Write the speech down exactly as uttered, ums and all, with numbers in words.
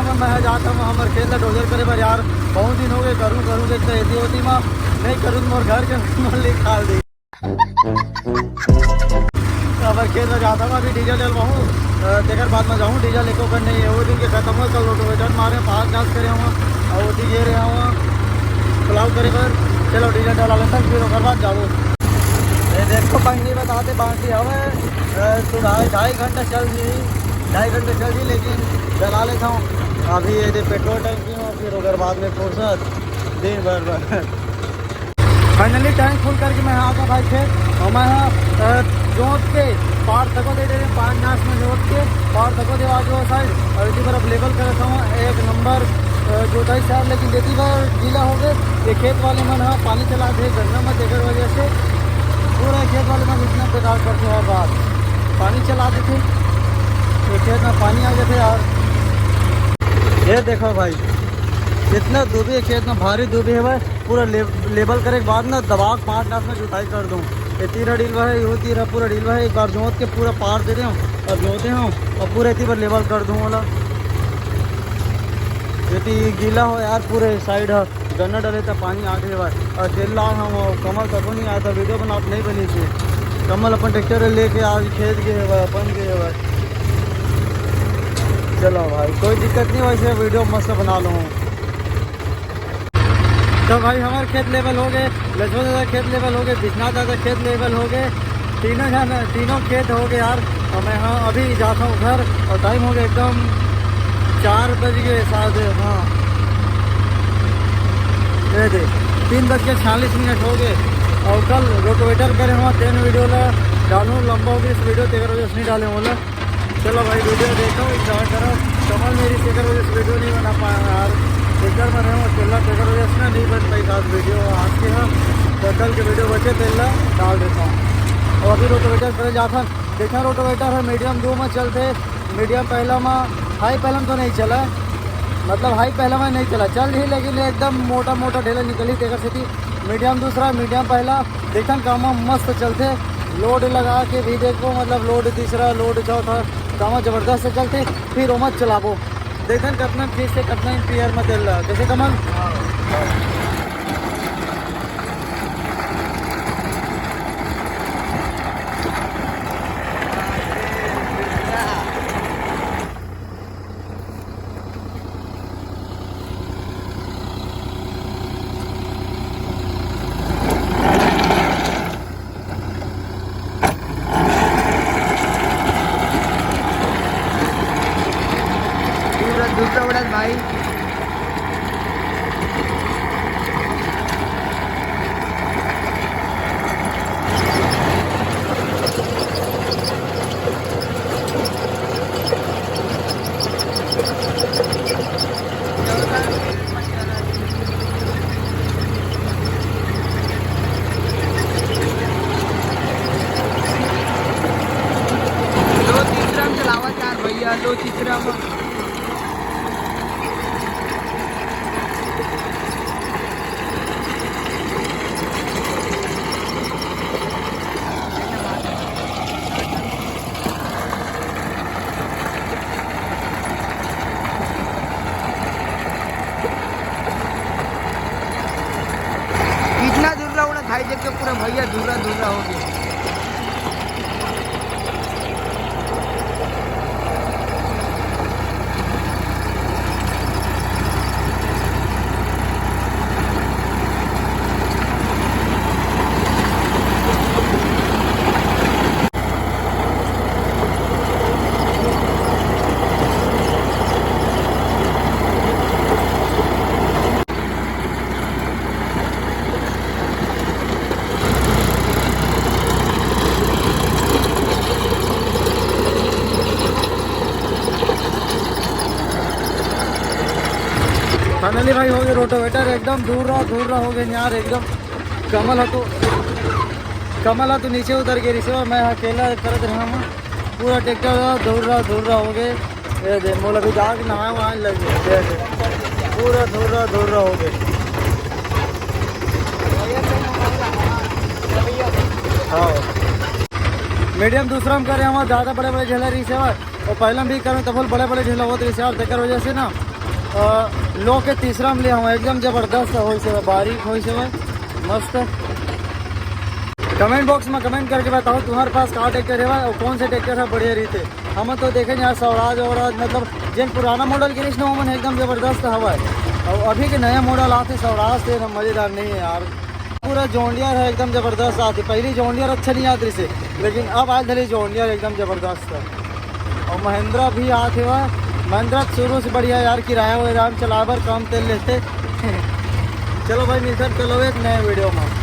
मैं जात हूँ हमर खेत ला डोजर करे बर यार, बहुत दिन हो गए करूँ करूँ के, तो एती ओती मा नहीं करूँ, मोर घर के मन निकाल दे। हमर खेत ला जात हूँ, अभी डीजल डलवाहूँ, अ, तेकर बाद में जाहूँ, डीजल एको कन नहीं है, वो दिन के खत्म हुआ, कल रोटोवेटर मारे, पास घास करे हुआ, और ओती गे रहे हुआ, पुलाव करे बर। चलो डीजल डला लेता, फिर ओकर बाद जाबो। ये देखो, पहली बताते बाकी हवे, अ, तो ढाई, ढाई घंटा चल जी, ढाई घंटा चल जी, लेकिन डला लेता हूँ। अभी ये दे पेट्रोल टंकी में, फिर ओकर बाद में फुर्सत, दिन भर भर। फाइनली टैंक फुल करके मैं आ गया भाई खेत, और मैं, अ, जोत के पार तको दे दे रहे, पाँच नास में जोत के पार तको दे आगे वो साइड, और इसी पर अब लेवल करता हूँ एक नंबर, अ, जोताई सार, लेकिन देती बार गीला हो गए, ये खेत वाले मन ह पानी चला दे गन्ना में, तेकर वजह से पूरा खेत वाले मन इतना बेकार करते हैं बात, पानी चला देते, ये खेत में पानी आ जाते यार। ये देखो भाई, इतना दूबी है खेत में, भारी दूबी है भाई। पूरा ले-, लेबल करे के बाद ना दबा के पाँच नास में जुताई कर दूँ। ये तीर डीलवा है, यो तीर पूरा डीलवा है, एक बार जोत के पूरा पार दे रहे हूँ और जोते हूँ और पूरा इतनी बार लेबल कर दूँ वाला। यदि गीला हो यार, पूरे साइड है, गन्ना डले त पानी आगे भाई। और तेल लाल हम, कमल तको नहीं आया था, वीडियो बनात नहीं बनी थी। कमल अपन ट्रैक्टर लेके आज खेत गए हुआ, अपन गए हुआ। चलो भाई, कोई दिक्कत नहीं, वैसे वीडियो मस्त बना लूँ। तो भाई हमारे खेत लेवल हो गए, लक्ष्मण दादा खेत लेवल हो गए, विश्वनाथ दादा खेत लेवल हो गए, तीनों जन, तीनों खेत हो गए यार। और मैं हाँ अभी जाता हूँ घर, और टाइम हो गया एकदम चार बज गए शायद। हाँ, ये दे, तीन बज के छियालीस मिनट हो गए। और कल रोटोवेटर करे हुआ, तेन वीडियो ला डालूँ, लंबा हो गया इस वीडियो, तेकर वजह से नहीं डाले बोला। चलो भाई, वीडियो देखो, एंजॉय करो। कमल मेरी से करो, इस वीडियो नहीं बना पाया यार, दिक्कत में रहे, अकेला तेकर वजह से ना नहीं बन पाई आज वीडियो आज के। हाँ, तो कल के वीडियो बचे तेला डाल देता हूँ। और अभी रोटोवेटर करे जाथन, देखा रोटोवेटर है मीडियम दो में चलते, मीडियम पहला में, हाई पहला में तो नहीं चला, मतलब हाई पहला में नहीं चला, चल रही, लेकिन एकदम मोटा मोटा ढेला निकली तेकर से थी। मीडियम दूसरा, मीडियम पहला, देखन कामा मस्त चलथे। लोड लगा के भी देखबो, मतलब लोड तीसरा, लोड चौथा, कामा जबरदस्त चलथे। फिर ओमा चलाबो, देखन कतना खींच से कतना एम्पियर में तेल लगा, जैसे कमल। पूरा दूसरा उड़ान भाई। लो चित्रम चलावत यार भैया, लो चित्रम। कितना धुर्रा उड़ा भाई, देख के पूरा भैया धुर्रा धुर्रा हो गया। फाइनली भाई हो गए रोटोवेटर, एकदम धुर्रा धुर्रा हो गए यार, एकदम कमल ह तो, कमल ह तो नीचे उतर गए रिसेवा, मैं अकेला करत रहा हूँ। पूरा ट्रैक्टर ह धुर्रा धुर्रा हो गए। ये दे, मोला भी जाके नहाए वहाए लग गए। ये दे, पूरा धुर्रा धुर्रा हो गए। हाँ, मीडियम दूसरा में करे हमारे, ज़्यादा बड़े बड़े झेला रही सेवा, और पहला भी करें तो फुल बड़े बड़े झेला होते रही सेवा, तेकर वजह से ना लो के तीसरा में ले हवय, एकदम जबरदस्त होइस हवय, बारीक होइस हवय, मस्त। कमेंट बॉक्स में कमेंट करके बताओ तुम्हारे पास का ट्रैक्टर हवय और कौन से ट्रैक्टर ह बढ़िया रहिथे। हम तो देखेन यार, स्वराज वराज, मतलब जेन पुराना मॉडल के रहिस ना, ओमन एकदम जबरदस्त हवय। और अभी के नया मॉडल आथे स्वराज, ते मजेदार नहीं है यार। पूरा जॉन डियर ह एकदम जबरदस्त आथे। पहली जॉन डियर अच्छा नहीं आत रहिसे, लेकिन अब आज धले जॉन डियर एकदम जबरदस्त है। और महिंद्रा भी आत हेवय। महिंद्रा शुरू से बढ़िया यार, किराया वगैरह में चलाए बर कम तेल लेथे। चलो भाई, मिलथन कल एक नए वीडियो में।